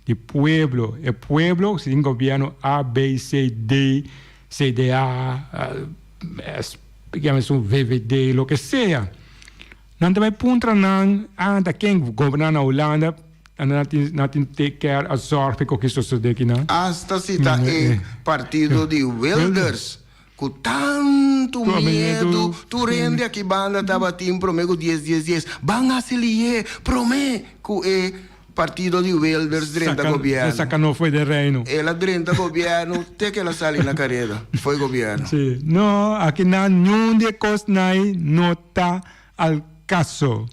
Di pueblo. E pueblo, si tin gobièrnu A, B, C, D, C, D, A, S, yama esun VVD, loke sea. Nan ta bai puntra nan, ah, ta ken goberná na Hulanda? Nan tin nan tin take care a zorg pa e koki sosode kinan. Asta si ta e partido di Wilders ku tantu miedu tur hende aki banda tabatin prome ku dies dies dies ban hasi lihe prome ku e partido di Wilders drenta gobierno. Saka no foi den reino. El a drenta gobierno te ku el a sali na kareda foi gobierno. Si no aki nan niun di e kosnan no ta al kaso.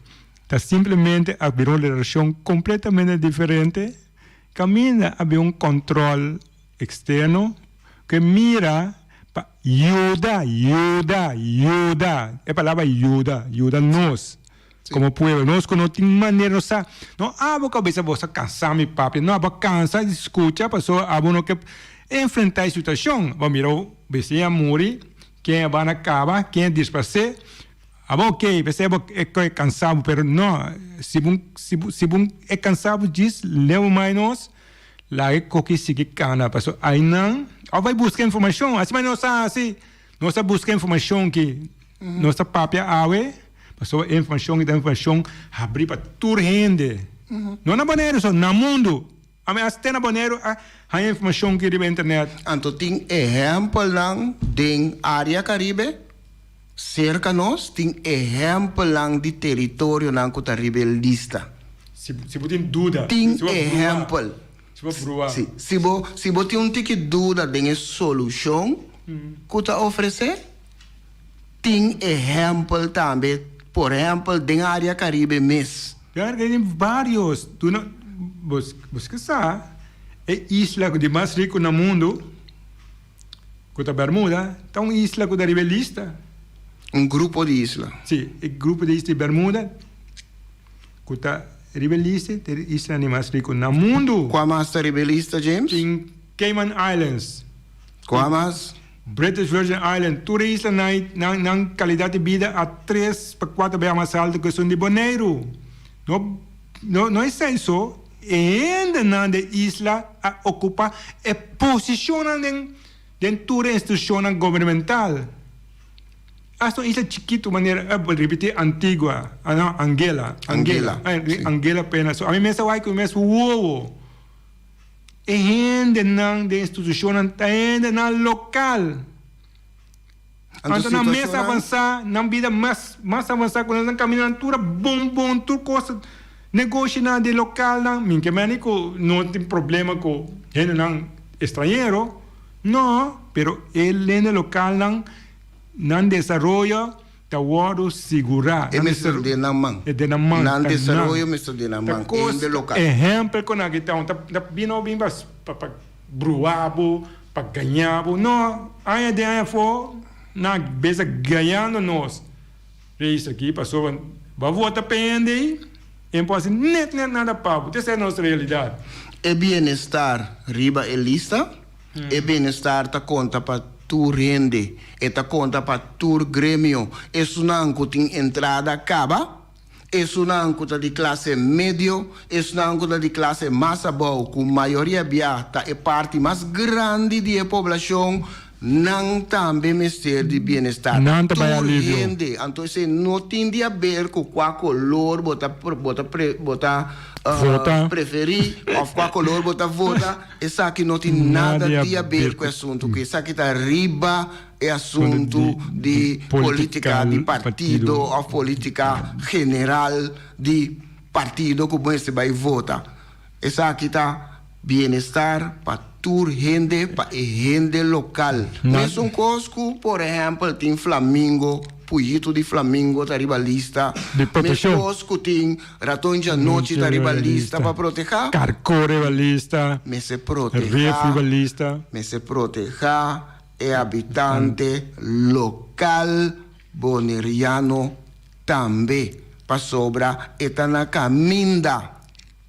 Ta simplemente a bira un relashon kompletamente diferente kaminda a bin un kòntròl eksterno ku e mira pa yuda, yuda, yuda, e palabra yuda, yuda nos komo pueblo, nos ku no tin manera, no sa, no abo ku a bisa bo sa kansa mi papia, no abo a kansa di skucha pasobra abo no ke enfrentá e situashon, bo a mira bo bisiña a muri, ken a ban a kaba, ken a disparsé. Abo ok, p'esei abo e koe kansa bo, pero no, si bo si bo si bo e kansa bo djis leu mai nos, laga e koki sigui kana, pasobra ainan abo bai buska informashon, asina nos a hasi, nos a buska informashon ki nos ta papia awe, pasobra e informashon ki ta informashon habri pa tur hende, no na Boneiru so, na mundu. Ami a stena Boneiru a haña informashon ki riba internet. Anto tin ehèmpelnan den área Karibe? Serka nos tin ehèmpelnan di teritorionan ku ta riba e lista. Si si bo tin duda. Tin ehèmpel. Si bo brua. Si, si bo si bo tin un tiki duda den e solushon ku ta ofresé, tin ehèmpel tambe, por ehèmpel den área Karibe mes. Claro que tin varios. Tu no, bos, bos ke sa, e isla ku di mas riku na mundu, ku ta Bermuda, ta un isla ku ta riba e lista. Un grupo di isla. Si, e grupo di isla di Bermuda, ku ta riba e lista, ta e isla di mas riku na mundu. Kua mas ta riba e lista, James? Tin Cayman Islands. Kua mas? British Virgin Island, tur e islanan ei nan nan kalidat di bida a tres pa kuater bes mas altu ku esun di Boneiru. No no no esei so, e hendenan di e isla a okupá e posishonnan den den tur e institushonnan gubernamental. Asta un isla chikitu manera, bo ripití Antigua, ah no, Anguilla, Anguilla, si. Anguilla apenas. So ami mes a wak ku mi mes wowo. E hendenan den institucionnan ta hendenan local. Anto nan mes avansa, nan bida mas mas avansa cu nos, nan camina nan tur a bon bon, tur cos, negoshinan di localnan, mi ke meni cu no tin problema cu hendenan estranhero, no, pero e hende localnan nan desaroyo Ta wòrdu sigurá. E mester den nan man. E den nan man. Nan desaroyo mester den nan man. Ta kos ehèmpel ku nan kita un ta bini no bin pa pa bruá bo, pa gañá bo. No, aña den aña afó nan a bes a gañando nos. Reis aki pasobra bo a vota pa hende ei, e por hasi nèt nèt nada pa bo. Esei ta nos realidat. E bienestar riba e lista. E bienestar ta konta pa tur hende. E ta konta pa tur gremio. Esunnan ku tin entrada kaba, esunnan ku ta di klase medio, esunnan ku ta di klase mas abou, ku mayoria bia ta e parti mas grandi di e poblashon, nan tambe mester di bienestar. Nan ta bai Tur alivio. hende. Anto esei no tin di aber ku kua kolor bo ta bo ta bo ta Vota. preferí òf kua kolor bo ta vota. Esaki no tin nada di haber ku e asuntu ku esaki ta riba e asuntu di politica di partido of politica general di partido ku mester bai vota. Esaki ta bienestar pa. tur hende, pa e hende lokal. Mesun kos ku, por ehèmpel, tin flamingo, puyitu di flamingo ta riba lista. Di proteccion. Meskos ku tin raton djanochi ta riba lista pa protehá. Karkó riba lista. Mester protehá. Ref riba lista. Mester protehá e habitante lokal boneriano tambe, pasobra e ta na kaminda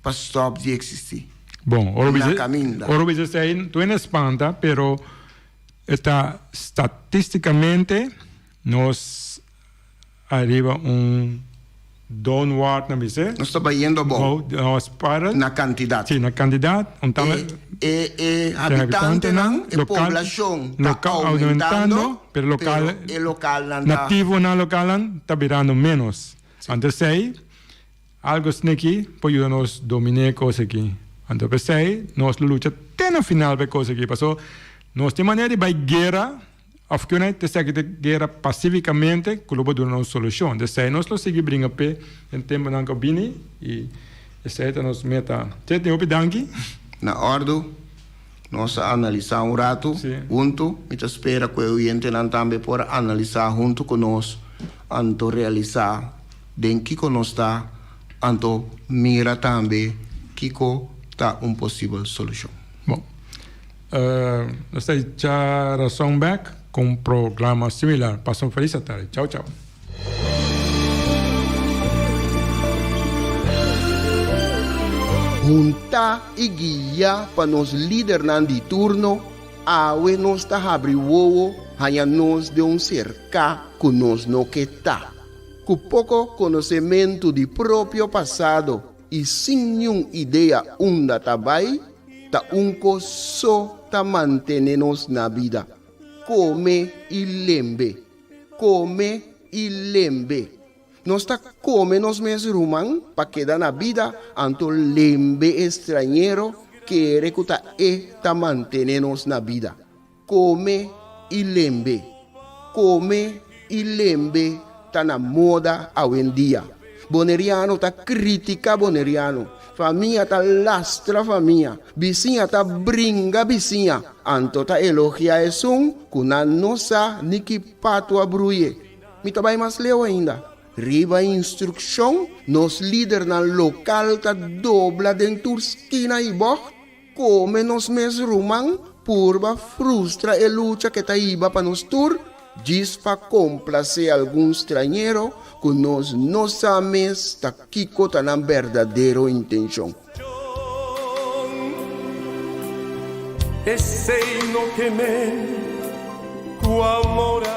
pa stòp di eksistí. Bon, ora Na kaminda. Ora bisa esei, tur hende spanta, pero e ta statisticamente nos ariba un downward na bis'é. Nos ta bayendo abou. Nos spiral. Na kantidat. Sí, na kantidat. Un tamba. E e habitantenan, e poblashon ta oumentando, pero lokal, e lokalnan ta. Nativonan lokalnan ta birando ménos. Anto esei Algo sneki por yuda nos dominé e kos aki. Anto p'esei nos lo lucha te na final pa e kos aki. Paso nos tin manera di bai guera òf ku ta esaki ta guera pasifikamente ku lo por duna nos solushon. Esei nos lo sigui bringa p'e den tempunan ku a bini i esei ta nos meta. Chetny, hopi danki. Na òrdu, nos a analisá un ratu huntu. Mi ta spera ku e oyentenan tambe por a analisá huntu ku nos anto realisá. Den kiko nos ta, anto mira tambe kiko ta un posibel solushon. Bon, nos ta echa rason bek ku un programa similar. Pasa un felis atardi. Chau chau. Huntá i guiá pa nos lidernan di turno, awe nos ta habri wowo haña nos den un serká ku nos no ke ta. Ku poko konosementu di propio pasado i sin niun idea unda ta bai, ta un kos so ta mantene nos na bida, kome i lembe, kome i lembe. Nos ta kome nos mes ruman pa keda na bida, anto lembe e strañero kere ku ta e ta mantene nos na bida. Kome i lembe. Kome i lembe ta na moda awendia. Boneriano ta kritika boneriano. Famia ta lastra famia. Bisiña ta bringa bisiña. Anto ta elogia esun ku nan no sa ni ki patu a bruye. Mi ta bai mas leu ainda. Riba instrukshon, nos lidernan lokal ta dobla den tur skina i bògt. Kome nos mes ruman purba frustra e lucha ke ta hiba pa nos tur, djis pa komplasé algun strañero ku nos no sa mes ta kiko ta nan berdadero intenshon. Esei no ke men ku amor a.